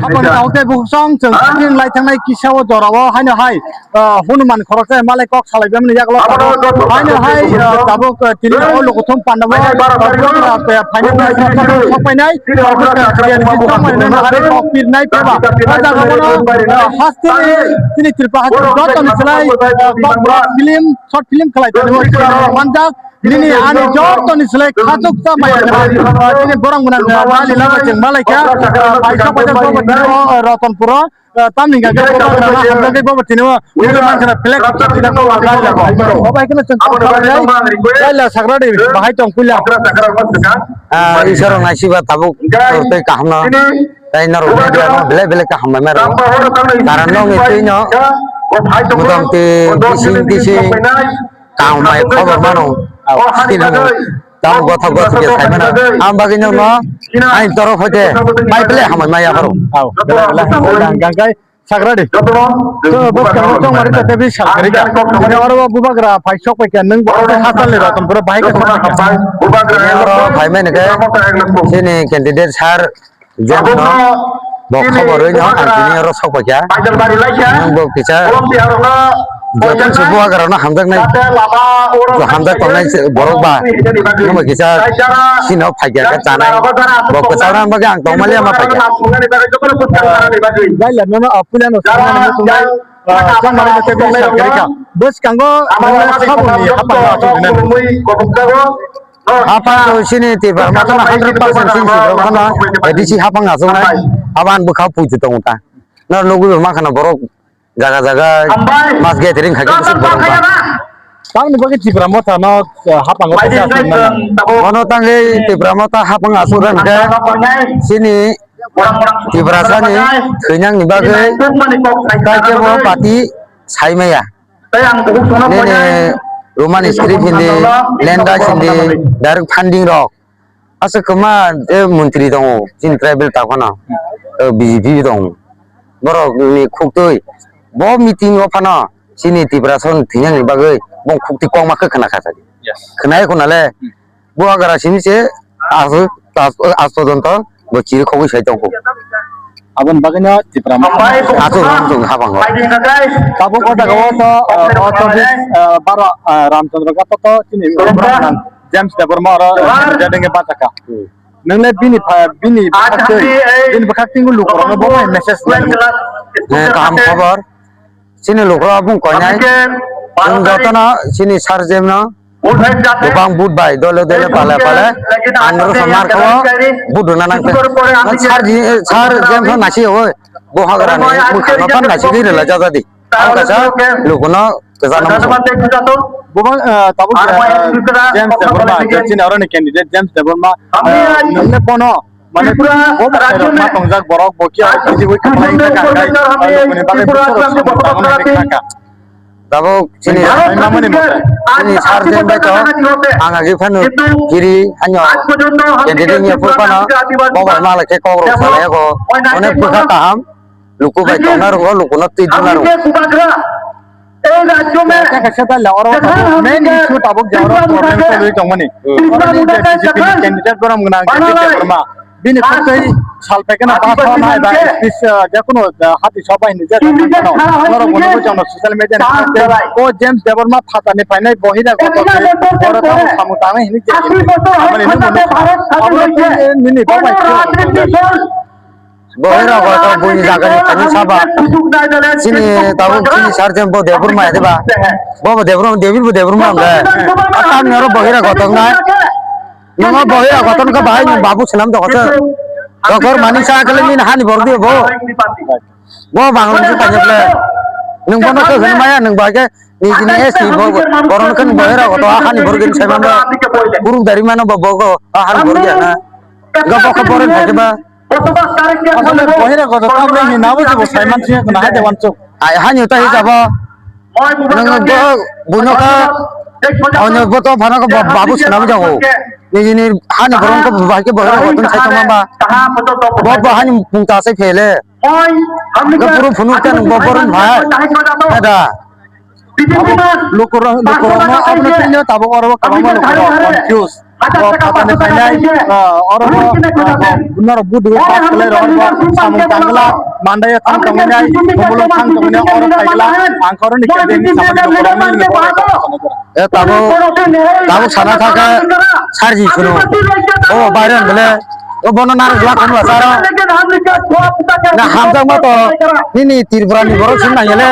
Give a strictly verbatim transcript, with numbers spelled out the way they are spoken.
Aboni tabuk tei bukhuk song chwng thangwi lai thangnai kisa o jora o haino hai, ah, Hanuman khoroksa malai kok salai bemani yagulo tabuk haino hai, ah, tabuk, ah, tini o lukuthum panda o, ah, phainai bai sokpainai, ah, kok pirnai peba. O jaga o, ah, haste tini Tripura haste joto ni slai, ah, kok film, short film khlai tani o manjak. Nini ani joto ni slai khachuk cha maya khna. Nini borok gwnang, ah, bali lama chwng malai kha. Ah, paisa paisa bobo tini o, ah, Ratanpur o, ah, tamni hwnkha khe bobo tini o hamjak khe bobo tini o. Nini man khna flag khna bobo tini o. Obo hai kheno chwng kok kha lai. Lai la sagra de bahai tong puila. Ah, Isor rok naisiba tabuk tei kaham no. Tei norok media no belai belai kaham bai mero. Karon no ngi twi no. Motamti bising bising. Kaham bai khobor mano. Tini tamo gothok gothok khe sai mano. Ang bagwi nokno aini torof hoite mai pele hambai maya pharo. Belai belai hambai jang jang kai sagra di. To bwskango chongmari ta tebi salgari ka. Ani oro bubagra phai sok pai kha nwng bo hachal ni Ratanpur o bahai kha. Oro phai mani khe chini candidate sir Jemno bo khobor rwi no ang tini oro sok paikha. Nwng bo kisa joto se bubagra no hamjaknai, hamjak tongnai borok ba. Nwng bo kisa sino phaikha khe chanai. Bo kwchang rang bagwi ang tongmani ama phaikha. Dai la nono apuila no sanani muchungnai. Chongmani no tebwi salgari kha. Bwskango saboni hapang no achuk dinani. Hapang to sini Tipra Motha no hundred percent sini Tipra Motha no A D C hapang aswk nai. Haban bwkha puitu tongo ta. Nor nugwi bo mankha na borok jaga jaga mas gathering khai khe borok ba. Tamni bagwi Tipra Motha no, eh, hapang o paisa aswk nai. Bono tangwi Tipra Motha hapang aswk rang khe sini Tiprasa ni thwinang ni bagwi tai khe bo party sai maya. Nini Roman script hindi, language hindi, direct funding rok. Asa kwma je montri tongo, chini tribal ta phano, eh, B J P tongo. Borok ni khuktwi, bo meeting o phano, chini Tiprasa ni thwinani bagwi, bo khuktwi kokma khe khna kha sadi. Khna ya khna le, Bubagra simi se aso, aso, aso jonto bo chiri khogwi sai tongkho. Aboni bagwino Tipra Motha aso rang jong habango. Tabuk o jaga o to, o to bis, baro, Ramchandra Ghat to chini James Debbarma oro jadenge bachaka. Nwngle bini pha, bini bwkhak twi, bini bwkhak twi lukurokno bo bai message. Kaham khobor. Chini lukurok bung koinai. Chwng jotono chini sir James no Bwbang vote bai dole dole pale pale andro samar ko vote rwna nang te. Sir ji, sir James no nasi oi. Bo hagra ni mukha no pan nasi ri rela jaja di. Ang kasa lukuno kasa no. Bwbang, eh, tabuk, eh, James Debbarma, je chini oro ni candidate James Debbarma, eh, nongle bono Mane bo bo rok ma tongjak borok bo khe o bisi wi kha khlai kha kha kha. Lukuni bagwi bo borok se bo tangma nai kha kha. Tabuk chini mamani mote chini sir James bai to ang agi phano kiri hanyo candidate ni phano bo bai mala khe kok rok salai ko. Onek bwkha kaham luku bai tongna rwgo lukuno twi duna rwgo. Kaisa kaisa ta le oro tabuk main issue tabuk je oro problem solwi tongmani. Oro ni je B J P ni candidate borom gwnang Jaideep Debbarma. Bini khoroksa salpai kheno bus hor nai ba speech, ah, je kono, ah, hati soba hinwi je tongmani kheno. Norok bono bo jongno social media ni khoroksa o James Debbarma phatani phainai bohira kotor khe oro tamo samung tangnai hinwi je hinwi. Samani nung bono abo nini bo bai khe. Bohira kotor buini jaga ni thani saba. Chini tabuk chini sir James bo Debbarma ya diba? Bo bo Debbarma, Debir bo Debbarma hwnle. Atam ni oro bohira kotor nai. Nungo bohira kotor ka bahai nung babu swnam do kotor. Kotor mani sa kale nini hani borok diyo bo. Bo bangla se tanya ple. Nung bono khe hwn maya nung bahai khe nini S T bo boron khe bohira kotor hani borok ni sai mano. Kurung dari mano bo bo hani borok ya na. Ga bo khe boron thai ba. Asole bohira kotor tabuk hinna bo se bo saiman siya kuna hai de wansuk. Ai hani uta hi jabo. Nang bo buno ka onyo bo to phano ko babu swnam jago. Nini hani boron ko bahai khe bohira kotor sai tongma ba. Bo bo hani pungta sai phele. Ga puru phunu kan bo boron bhai. Ada. Abo lukurok, lukurokno aboni thani tabuk oro kwbangma lukurok confuse. Bo khatani phainai, ah, oro bo, ah, norok vote rwi pass khlai rok bo samung tangla, mandai thang tongwi nai, bumulung thang tongwi nai, oro phaigla, ang koroni kebeng samani lukurokno nini borok. E tabuk, tabuk sana thaka sarji sunu. O Byron bole, o bono narwk la kono saro. Na hamjakma to nini Tripura ni borok sini nangya le.